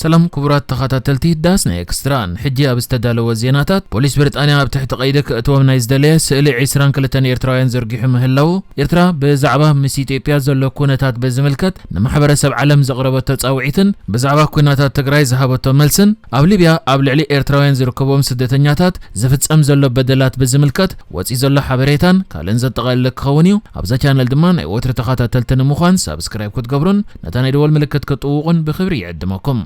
ሰላም ክቡራት ተኸታተልቲ ዳስ ናይ ኤክስትራ፣ ሕጂ ኣብ ዝተዳለወ ዜናታት፣ ፖሊስ ብሪጣንያ ኣብ ትሕቲ ቀይዲ ክእትዎም ናይ ዝደለየ ስእሊ ዕስራን ክልተን ኤርትራውያን ዘርጊሑ ምህላዉ፣ ኤርትራ ብዛዕባ ምስ ኢትዮጵያ ዘሎ ኩነታት ብዝምልከት ንማሕበረሰብ ዓለም ዘቕረበቶ ጻውዒትን ብዛዕባ ኩነታት ትግራይ ዝሃበቶ መልስን፣ ኣብ ሊብያ ኣብ ልዕሊ ኤርትራውያን ዝርከብዎም ስደተኛታት ዝፍጸም ዘሎ በደላት ብዝምልከት ወጺኡ ዘሎ ሓበሬታን ካልእን ዘጠቓለለ ክኸውን እዩ። ኣብዛ ቻነል ድማ ናይ ወትሪ ተኸታተልቲ ንምዃን ሳብስክራይብ ክትገብሩን ነታ ናይ ደወል ምልክት ክትጥውቑን ብኽብሪ ይዕድመኩም።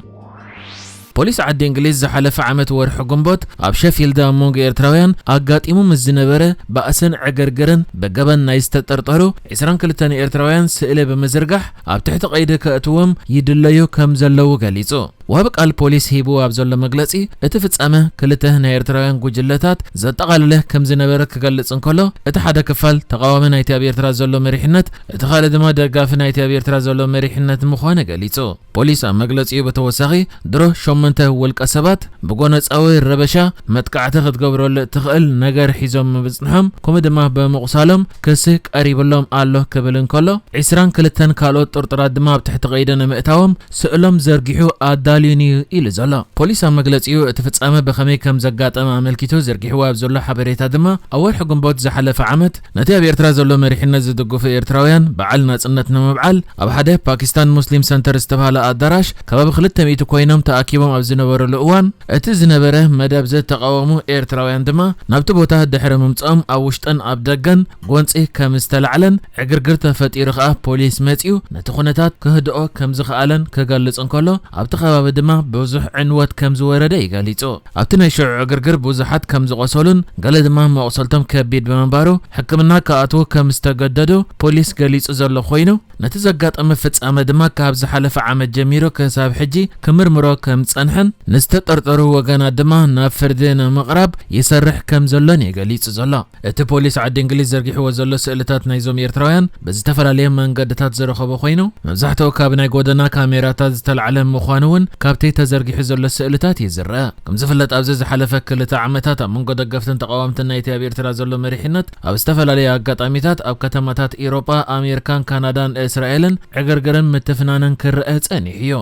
ፖሊስ ዓዲ እንግሊዝ ዝሓለፈ ዓመት ወርሒ ግንቦት ኣብ ሸፊልድ ኣብ መንጎ ኤርትራውያን ኣጋጢሙ ምስ ዝነበረ ባእስን ዕግርግርን ብገበን ናይ ዝተጠርጠሩ ዕስራን ክልተን ኤርትራውያን ስእሊ ብምዝርጋሕ ኣብ ትሕቲ ቀይዲ ከእትዎም ይድለዩ ከም ዘለዉ ገሊጹ። ወሃቢ ቃል ፖሊስ ሂቡ ኣብ ዘሎ መግለጺ፣ እቲ ፍጻመ ክልተ ናይ ኤርትራውያን ጉጅለታት ዘጠቓለለ ከም ዝነበረ ክገልጽ እንከሎ፣ እቲ ሓደ ክፋል ተቓዋሚ ናይቲ ኣብ ኤርትራ ዘሎ መሪሕነት፣ እቲ ካልእ ድማ ደጋፊ ናይቲ ኣብ ኤርትራ ዘሎ መሪሕነት ምዃነ ገሊጹ። ፖሊስ ኣብ መግለጺኡ ብተወሳኺ፣ ድሮ ሸሞንተ ውልቀ ሰባት ብጎነጻዊ ረበሻ መጥቃዕቲ ክትገብረሉ እትኽእል ነገር ሒዞም ምብጽንሖም፣ ከምኡ ድማ ብምቑሳሎም ክሲ ቀሪብሎም ኣሎ ክብል እንከሎ፣ ዕስራን ክልተን ካልኦት ጥርጡራት ድማ ኣብ ትሕቲ ቀይዲ ንምእታዎም ስእሎም ዘርጊሑ ኣዳልዩን እዩ ኢሉ ዘሎ። ፖሊስ ኣብ መግለጺኡ እቲ ፍጻመ ብኸመይ ከም ዘጋጠመ ኣመልኪቱ ዘርጊሕዎ ኣብ ዘሎ ሓበሬታ ድማ፣ ኣብ ወርሒ ግንቦት ዝሓለፈ ዓመት ነቲ ኣብ ኤርትራ ዘሎ መሪሕነት ዝድግፉ ኤርትራውያን በዓል ናጽነት ንምብዓል ኣብ ሓደ ፓኪስታን ሙስሊም ሰንተር ዝተባህለ ኣዳራሽ ከባቢ ክልተ ሚእቲ ኮይኖም ተኣኪቦም ኣብ ዝነበሩሉ እዋን፣ እቲ ዝነበረ መደብ ዝተቃወሙ ኤርትራውያን ድማ ናብቲ ቦታ ድሕሪ ምምጽኦም ኣብ ውሽጥን ኣብ ደገን ጎንጺ ከም ዝተላዕለን ዕግርግር ተፈጢሩ ከኣ ፖሊስ መጺኡ ነቲ ኩነታት ክህድኦ ከም ዝኸኣለን ክገልጽ እንከሎ፣ ኣብቲ ከባቢ ድማ ብዙሕ ዕንወት ከም ዝወረደ እዩ ገሊጹ። ኣብቲ ናይ ሽዑ ዕግርግር ብዙሓት ከም ዝቖሰሉን ገለ ድማ መቑሰልቶም ከቢድ ብምንባሩ ሕክምና ክኣትዉ ከም ዝተገደዱ ፖሊስ ገሊጹ ዘሎ ኮይኑ፣ ነቲ ዘጋጠመ ፍጻመ ድማ ካብ ዝሓለፈ ዓመት ጀሚሩ ክሳብ ሕጂ ክምርምሮ ከም ዝጸንሐን ንዝተጠርጠሩ ወገናት ድማ ናብ ፍርዲ ንምቕራብ ይሰርሕ ከም ዘሎን እዩ ገሊጹ ዘሎ። እቲ ፖሊስ ዓዲ እንግሊዝ ዘርጊሕዎ ዘሎ ስእልታት ናይዞም ኤርትራውያን ብዝተፈላለየ መንገድታት ዝረኸቦ ኮይኑ፣ መብዛሕትኡ ካብ ናይ ጎደና ካሜራታት ዝተላዕለ ምዃኑ እውን ካብቲ ተዘርጊሑ ዘሎ ስእልታት እዩ ዝረኣ። ከም ዝፍለጥ፣ ኣብዚ ዝሓለፈ ክልተ ዓመታት ኣብ መንጎ ደገፍትን ተቓወምትን ናይቲ ኣብ ኤርትራ ዘሎ መሪሕነት ኣብ ዝተፈላለዩ ኣጋጣሚታት ኣብ ከተማታት ኤውሮጳ፣ ኣሜሪካን ካናዳን እስራኤልን ዕግርግርን ምትፍናንን ክረአ ጸኒሑ እዩ።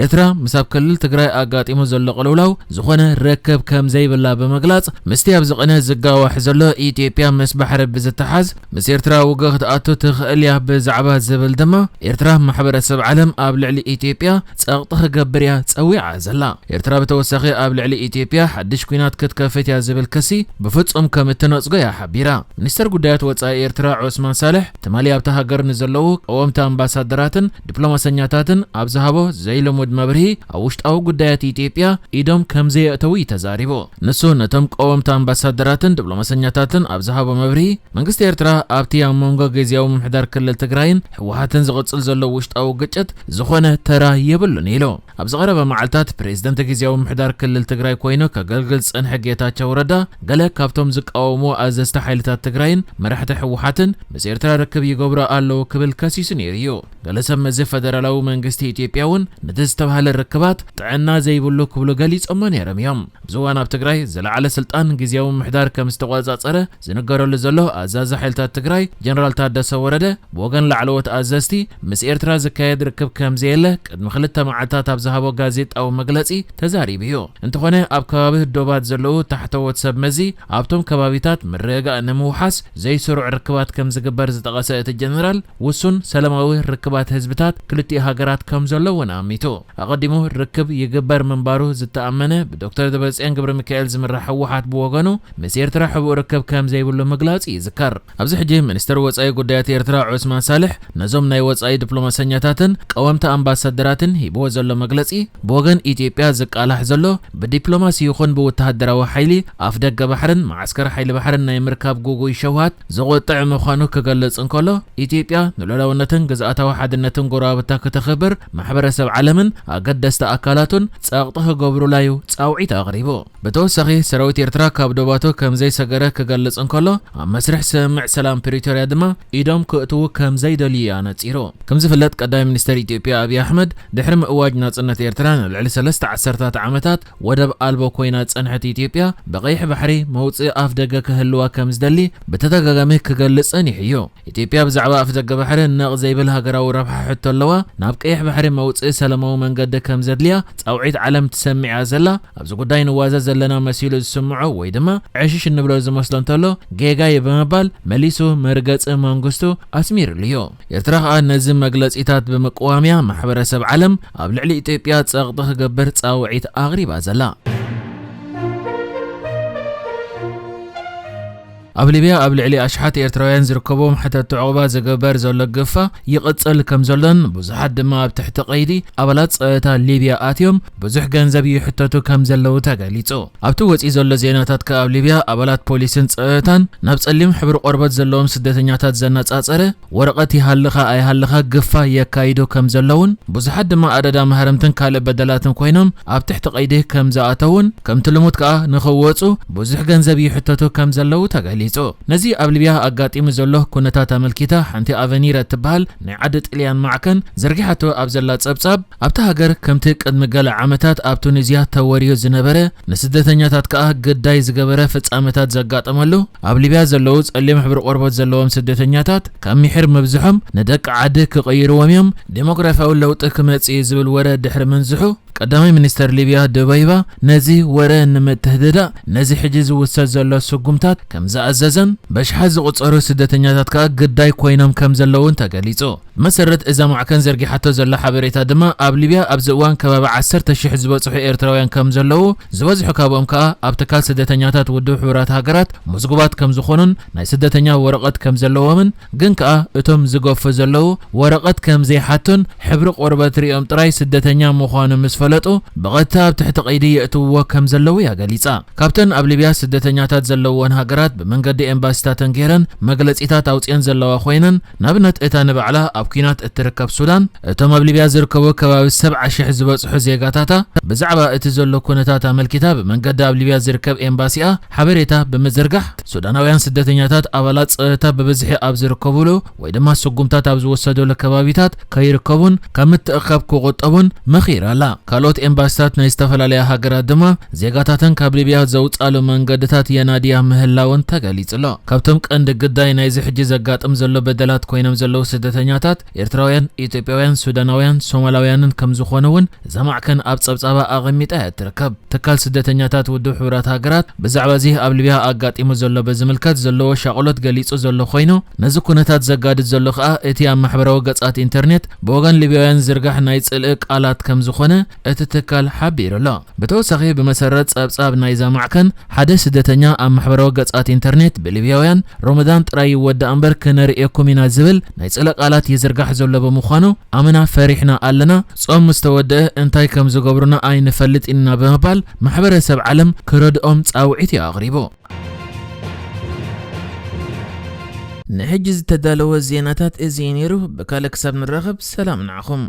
ኤርትራ ምስ ኣብ ክልል ትግራይ ኣጋጢሙ ዘሎ ቅልውላው ዝኾነ ርክብ ከም ዘይብላ ብምግላጽ፣ ምስቲ ኣብዚ ቅነ ዝጋዋሕ ዘሎ ኢትዮጵያ ምስ ባሕሪ ብዝተሓዝ፣ ምስ ኤርትራ ውግእ ክትኣቱ ትኽእል እያ ብዛዕባ ዝብል ድማ፣ ኤርትራ ማሕበረሰብ ዓለም ኣብ ልዕሊ ኢትዮጵያ ጸቕጢ ክገብር እያ ጸዊዓ ዘላ። ኤርትራ ብተወሳኺ ኣብ ልዕሊ ኢትዮጵያ ሓድሽ ኲናት ክትከፍት እያ ዝብል ክሲ ብፍጹም ከም እትነጽጎ እያ ሓቢራ። ሚኒስተር ጉዳያት ወጻኢ ኤርትራ ዑስማን ሳልሕ፣ ትማሊ ኣብታ ሃገር ንዘለዉ ቀወምቲ ኣምባሳደራትን ዲፕሎማሰኛታትን ኣብ ዝሃቦ ዘይልሙድ መብርሂ፣ ኣብ ውሽጣዊ ጉዳያት ኢትዮጵያ ኢዶም ከም ዘየእተዉ እዩ ተዛሪቡ። ንሱ ነቶም ቀወምቲ ኣምባሳደራትን ዲፕሎማሰኛታትን ኣብ ዝሃቦ መብርሂ፣ መንግስቲ ኤርትራ ኣብቲ ኣብ መንጎ ግዝያዊ ምምሕዳር ክልል ትግራይን ህወሓትን ዝቕጽል ዘሎ ውሽጣዊ ግጭት ዝኾነ ተራ የብሉን ኢሉ። ኣብ ዝቐረበ መዓልታት፣ ፕሬዝደንት ግዝያዊ ምምሕዳር ክልል ትግራይ ኮይኑ ከገልግል ዝጸንሐ ጌታቸው ረዳ፣ ገለ ካብቶም ዝቃወምዎ ኣዘዝቲ ሓይልታት ትግራይን መራሕቲ ህወሓትን ምስ ኤርትራ ርክብ ይገብሩ ኣለዉ ክብል ከሲሱ ነይሩ እዩ። ገለ ሰብ መዚ ፈደራላዊ መንግስቲ ኢትዮጵያ እውን ነቲ ዝተባህለ ርክባት ጥዕና ዘይብሉ ክብሉ ገሊጾሞ ነይሮም እዮም። ኣብዚ እዋን ኣብ ትግራይ ዝለዓለ ስልጣን ግዝያዊ ምምሕዳር ከም ዝተቆጻጸረ ዝንገረሉ ዘሎ ኣዛዚ ሓይልታት ትግራይ ጀነራል ታደሰ ወረደ፣ ብወገን ላዕለዎት ኣዘዝቲ፣ ምስ ኤርትራ ዝካየድ ርክብ ከም ዘየለ ቅድሚ ክልተ መዓልታት ኣብ ዝሃቦ ጋዜጣዊ መግለጺ ተዛሪቡ እዩ። እንተኾነ፣ ኣብ ከባቢ ዶባት ዘለዉ ታሕተዎት ሰብ መዚ፣ ኣብቶም ከባቢታት ምርግጋእ ንምውሓስ ዘይስሩዕ ርክባት ከም ዝግበር ዝጠቐሰ እቲ ጀነራል፣ ውሱን ሰላማዊ ርክባት ህዝብታት ክልቲኡ ሃገራት ከም ዘሎ እውን ኣሚቱ። ኣቐዲሙ ርክብ ይግበር ምንባሩ ዝተኣመነ ብዶክተር ደብረጽዮን ገብረ ሚካኤል ዝምራሕ ህወሓት ብወገኑ፣ ምስ ኤርትራ ሕቡእ ርክብ ከም ዘይብሉ ምግላጹ ይዝከር። ኣብዚ ሕጂ ሚኒስተር ወጻኢ ጉዳያት ኤርትራ ዑስማን ሳልሕ ነዞም ናይ ወጻኢ ዲፕሎማሰኛታትን ቀወምቲ ኣምባሳደራትን ሂብዎ ዘሎ መግለጺ፣ ብወገን ኢትዮጵያ ዝቃላሕ ዘሎ ብዲፕሎማሲ ይኹን ብወተሃደራዊ ሓይሊ ኣፍ ደገ ባሕርን መዓስከር ሓይሊ ባሕርን ናይ ምርካብ ጉጉይ ሸውሃት ዘቖጥዕ ምዃኑ ክገልጽ እንከሎ፣ ኢትዮጵያ ንሉዓላውነትን ግዝኣታዊ ሓድነትን ጎረባብታ ክተኽብር ማሕበረሰብ ዓለምን ኣገደስቲ ኣካላቱን ጸቕጢ ክገብሩላ እዩ ጻውዒት ኣቕሪቡ። ብተወሳኺ ሰራዊት ኤርትራ ካብ ዶባቱ ከም ዘይሰገረ ክገልጽ እንከሎ፣ ኣብ መስርሕ ስምምዕ ሰላም ፕሪቶርያ ድማ ኢዶም ክእትዉ ከም ዘይደልዩ እዩ ኣነጺሩ። ከም ዝፍለጥ ቀዳማይ ሚኒስተር ኢትዮጵያ ኣብይ ኣሕመድ ድሕሪ ምእዋጅ ናጽነት ኤርትራ ንልዕሊ ሰለስተ ዓሰርታት ዓመታት ወደብ ኣልቦ ኮይና ዝጸንሐት ኢትዮጵያ ብቐይሕ ባሕሪ መውጽኢ ኣፍ ደገ ክህልዋ ከም ዝደሊ ብተደጋጋሚ ክገልጽ ጸኒሑ እዩ። ኢትዮጵያ ብዛዕባ ኣፍ ደገ ባሕሪ ነቕ ዘይብል ሃገራዊ ረብሓ ሕቶ ኣለዋ። ናብ ቀይሕ ባሕሪ መውጽኢ ሰላማዊ መንገዲ ከም ዘድልያ ጻውዒት ዓለም ትሰምዕ እያ ዘላ። ኣብዚ ጉዳይ ንዋዘ ዘለና መሲሉ ዝስምዖ ወይ ድማ ዕሽሽ እንብሎ ዝመስሎ እንተሎ ጌጋ እዩ ብምባል መሊሱ መርገጺ መንግስቱ ኣስሚርሉ እዩ። ኤርትራ ከኣ ነዚ መግለጺታት ብምቅዋም እያ ማሕበረሰብ ዓለም ኣብ ልዕሊ ኢትዮጵያ ጸቕጢ ክገብር ጻውዒት ኣቕሪባ ዘላ። ኣብ ሊብያ ኣብ ልዕሊ ኣሽሓት ኤርትራውያን ዝርከቦም ሕተቲ ዑቕባ ዝግበር ዘሎ ግፋ ይቕጽል ከም ዘሎን ብዙሓት ድማ ኣብ ትሕቲ ቀይዲ ኣባላት ጸጥታ ሊብያ ኣትዮም ብዙሕ ገንዘብ ይሕተቱ ከም ዘለዉ ተገሊጹ። ኣብቲ ወጺኡ ዘሎ ዜናታት ከኣ ኣብ ሊብያ ኣባላት ፖሊስን ጸጥታን ናብ ጸሊም ሕብሪ ቆርበት ዘለዎም ስደተኛታት ዘነጻጸረ ወረቐት ይሃልኻ ኣይሃልኻ ግፋ የካይዱ ከም ዘለውን ብዙሓት ድማ ኣደዳ ማህረምትን ካልእ በደላትን ኮይኖም ኣብ ትሕቲ ቀይዲ ከም ዝኣተውን ከምቲ ልሙድ ከኣ ንኽወጹ ብዙሕ ገንዘብ ይሕተቱ ከም ዘለዉ ተገሊጹ። ነዚ ኣብ ሊብያ ኣጋጢሙ ዘሎ ኩነታት ኣመልኪታ ሓንቲ ኣቨኒረ እትበሃል ናይ ዓዲ ጥልያን ማዕከን ዘርጊሓቶ ኣብ ዘላ ጸብጻብ ኣብታ ሃገር ከምቲ ቅድሚ ገለ ዓመታት ኣብ ቱኒዝያ ተወርዩ ዝነበረ ንስደተኛታት ከኣ ግዳይ ዝገበረ ፍጻመታት ዘጋጠመሉ ኣብ ሊብያ ዘለዉ ጸሊም ሕብሪ ቆርበት ዘለዎም ስደተኛታት ካብ ሚሕር ምብዝሖም ንደቂ ዓዲ ክቕይርዎም እዮም፣ ዴሞግራፊያዊ ለውጢ ክመጽእ እዩ ዝብል ወረ ድሕሪ ምንዝሑ ቀዳማይ ሚኒስተር ሊብያ ደበይባ ነዚ ወረ ንምትህድዳእ ነዚ ሕጂ ዝውሰድ ዘሎ ስጉምታት ከም ዝኣዘዘን በሽሓት ዝቑጸሩ ስደተኛታት ከኣ ግዳይ ኮይኖም ከም ዘለውን ተገሊጹ። ብመሰረት እዛ ማዕከን ዘርጊሓቶ ዘላ ሓበሬታ ድማ ኣብ ሊብያ ኣብዚ እዋን ከባቢ ዓሰርተ ሽሕ ዝበጽሑ ኤርትራውያን ከም ዘለዉ ዝበዝሑ ካብኦም ከኣ ኣብ ትካል ስደተኛታት ውድብ ሕቡራት ሃገራት ምዝጉባት ከም ዝኾኑን ናይ ስደተኛ ወረቐት ከም ዘለዎምን ግን ከኣ እቶም ዝገፉ ዘለዉ ወረቐት ከም ዘይሓቱን ሕብሪ ቆርበት ሪኦም ጥራይ ስደተኛ ምዃኑ ምስ ፈለጡ ብቐጥታ ኣብ ትሕቲ ቀይዲ የእትውዎ ከም ዘለዉ እያ ገሊጻ። ካብተን ኣብ ሊብያ ስደተኛታት ዘለውወን ሃገራት ብመንገዲ ኤምባሲታተን ገይረን መግለጺታት ኣውጺአን ዘለዋ ኮይነን ንኣብነት እታ ንባዕላ ኣብ ኲናት እትርከብ ሱዳን እቶም ኣብ ሊብያ ዝርከቡ ከባቢ ሰብዓ ሽሕ ዝበጽሑ ዜጋታታ ብዛዕባ እቲ ዘሎ ኩነታት ኣመልኪታ ብመንገዲ ኣብ ሊብያ ዝርከብ ኤምባሲኣ ሓበሬታ ብምዝርጋሕ ሱዳናውያን ስደተኛታት ኣባላት ጸጥታ ብብዝሒ ኣብ ዝርከቡሉ ወይ ድማ ስጉምታት ኣብ ዝወሰዱሉ ከባቢታት ከይርከቡን ካብ ምትእኻብ ክቑጠቡን መኺራ ኣላ። ካልኦት ኤምባሲታት ናይ ዝተፈላለያ ሃገራት ድማ ዜጋታተን ካብ ሊብያ ዘውጻሉ መንገድታት የናድያ ምህላውን ተገሊጹ ኣሎ። ካብቶም ቀንዲ ግዳይ ናይዚ ሕጂ ዘጋጥም ዘሎ በደላት ኮይኖም ዘለዉ ስደተኛታት ኤርትራውያን፣ ኢትዮጵያውያን፣ ሱዳናውያን፣ ሶማላውያንን ከም ዝኾኑ እውን እዛ ማዕከን ኣብ ጸብጻባ ኣቐሚጣ እያ ትርከብ። ትካል ስደተኛታት ውድብ ሕቡራት ሃገራት ብዛዕባ እዚ ኣብ ሊብያ ኣጋጢሙ ዘሎ ብዝምልከት ዘለዎ ሻቕሎት ገሊጹ ዘሎ ኮይኑ ነዚ ኩነታት ዘጋድድ ዘሎ ከኣ እቲ ኣብ ማሕበራዊ ገጻት ኢንተርኔት ብወገን ሊብያውያን ዝርጋሕ ናይ ጽልኢ ቃላት ከም ዝኾነ እቲ ትካል ሓቢሩ ኣሎ። ብተወሳኺ ብመሰረት ጸብጻብ ናይዛ ማዕከን ሓደ ስደተኛ ኣብ ማሕበራዊ ገጻት ኢንተርኔት ብሊብያውያን ሮመዳን ጥራይ ይወዳእ እምበር ክነርእየኩም ኢና ዝብል ናይ ጽልኢ ቃላት ይዝርጋሕ ዘሎ ብምዃኑ ኣመና ፈሪሕና ኣለና። ጾም ምስ ተወደአ እንታይ ከም ዝገብሩና ኣይንፈልጥ ኢና ብምባል ማሕበረሰብ ዓለም ክረድኦም ጻውዒት እዩ ኣቕሪቡ። ንሕጂ ዝተዳለወ ዜናታት እዚ እዩ ነይሩ። ብካልእ ክሳብ ንራኸብ ሰላም ንዓኹም።